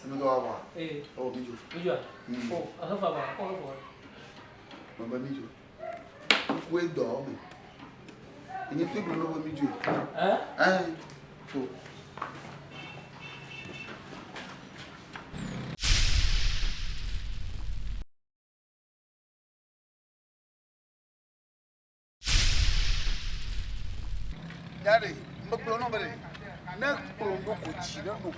Enu dɔ wa. Ee. Oh, mi dzo. Mi dzoa? Oh, ehe fa ba, oh, ehe fa. Mebe mi dzo. Kukue dɔ me. Enye te gblɔ be mi dzo. Eh? Eh. Fo. Ya ɖe, megblɔ nɔ be ɖe, ne kplɔ ɖo ko tsi ne no ƒo.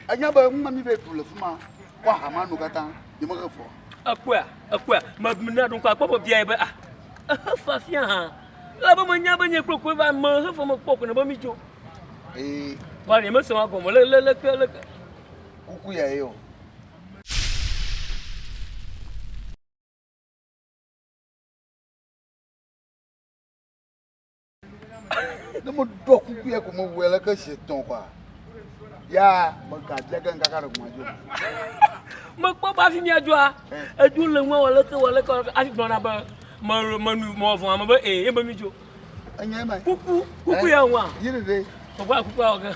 Enya be nu ma mi be ɖu le fi ma, kɔ aha ma no katã, nye mexe fɔ. Ekpɔa, ekpɔa, me na ɖo ŋku akpɔ be bia be ah, exe fa fia hã. Ele be menya be nye kple koe va me exe fɔ me kpɔ ko ne be mi dzo. Ee. Wa ɖe mese wa gɔme le le le ke le ke. Kuku ya ye o. Ne meɖɔ kuku ya ko mewɔe leke zi etɔ̃ kɔa, ya megabia ge ŋkaka ɖe ŋua dzo. Mekpɔ be hafi míadzoa, edzo le ŋua wɔ leke wɔ leke wɔ leke hafi gblɔna be me menu mewɔ vɔ̃ ame be ee ye be mídzo. Enye ema. Kuku kuku ya ŋua. Yi ɖeɖe. Mekpɔ kukua wɔ ge.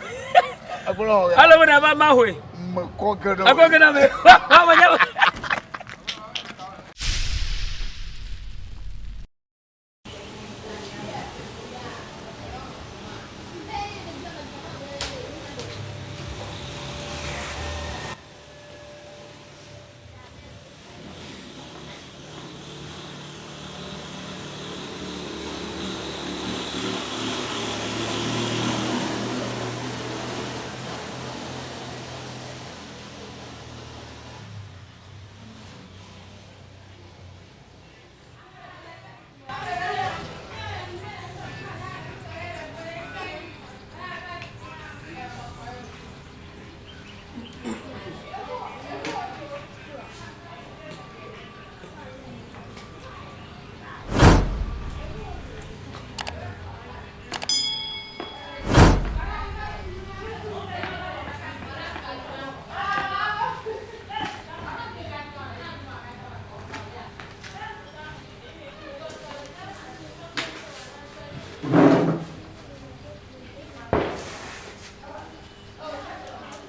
Egblɔ wɔ ge. Ale be nava ma hoe. Mekɔ ge ɖe. Ekɔ ge ɖe ame.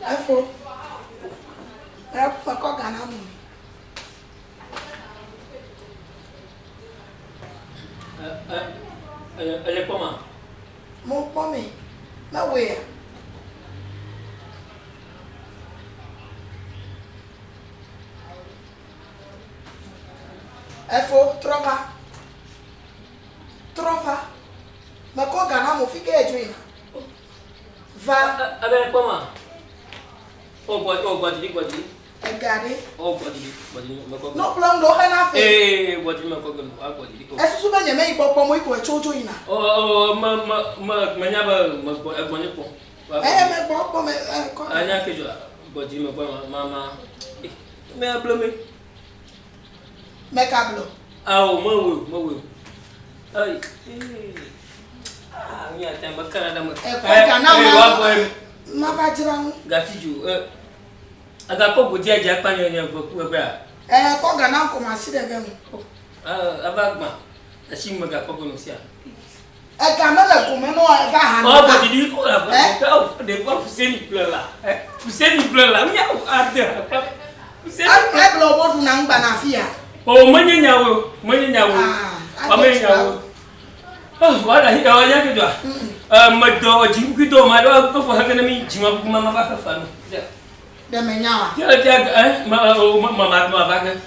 Efo, ekɔ ga na mu. Ele kpɔ ma? Mo kpɔ me, mewɔea? Efo, trɔ va. Trɔ va. Mekɔ ga na mo, fi ke edzo yina. Va. Ebe kpɔ ma. O gbɔ, o gbɔ didi, gbɔ didi. Ega ɖe. O gbɔ didi, gbɔ didi, mekɔ gbe. No kplɔ ŋɖo xena fe. Ee, gbɔ didi mekɔ gbe, wa gbɔ didi. Esusu be nye me yi kpɔkpɔ mo yi ko etso dzo yina. O, o, me, me, me, me nya be me gbɔ, egbɔ nye kpɔ. Ee, me gbɔ kpɔ me, kɔ. Anya ke dzɔ, gbɔ didi me gbɔ ma, ma, ma. Me able me. Me ka blo. Ao, me wo, me wo. Ei, ee. Ah, mi ate me kana ɖe me. Ekɔ ga na ma. Ma va dzra nu. Gati dzo, e. Aga kɔ godi adze akpa nye nye ve ku egbea. E, kɔ ga na ko ma si ɖe ge nu. Ava gbã. Esi me ga kɔ ge nu sia. Ega mele gome ne eva ha nu. Ɔ didi ko la ko de ko fuseni gblɔ la. Fuseni gblɔ la mi awo ade. Fuseni. Egblɔ wo ɖu na ŋgba na fia. O menye nyawo, menye nyawo. O menye nyawo. Oh, wala hi o ya ke doa. Eh me do jinkuki do ma do ko fo heke ne mi jinwa kuku ma ma va fa no. Ɖe me nya wa. Tia tia eh ma ma ma ma va ke.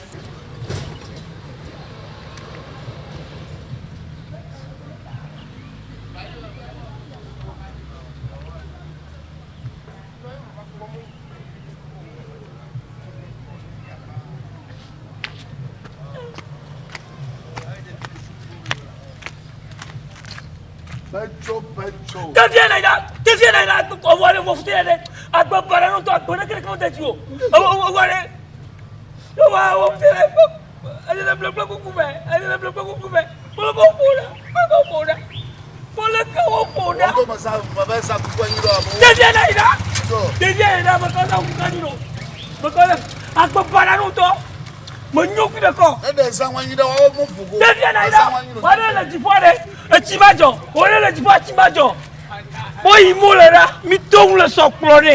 Tevie na ida, tevie na ida, ɔwɔ ɖe wɔ fute ɖe, agbe ba ɖe ŋutɔ, agbe ɖe keɖeke mede dzi o. Ewɔ wɔ ɖe, ewɔ wɔ fute ɖe, eye le ble kple kuku me, eye le ble kple kuku me, kple ko ƒo ɖa, kple ko ƒo ɖa, kple ke wo ƒo ɖa. Tevie na ida, tevie na ida, mekɔ sa kuku anyi ɖo, mekɔ le agbe ba ɖe ŋutɔ. Menyo fi ɖe kɔ. Eɖe zã ŋu anyi ɖe woawo mo ƒo go. Tevie na ida, wɔ ɖe le dziƒo ɖe. Etsi ma dzɔ, wòle le dziƒo etsi ma dzɔ. Kpɔ yi mo le ɖa, mi to ŋu le sɔ kplɔ ɖe.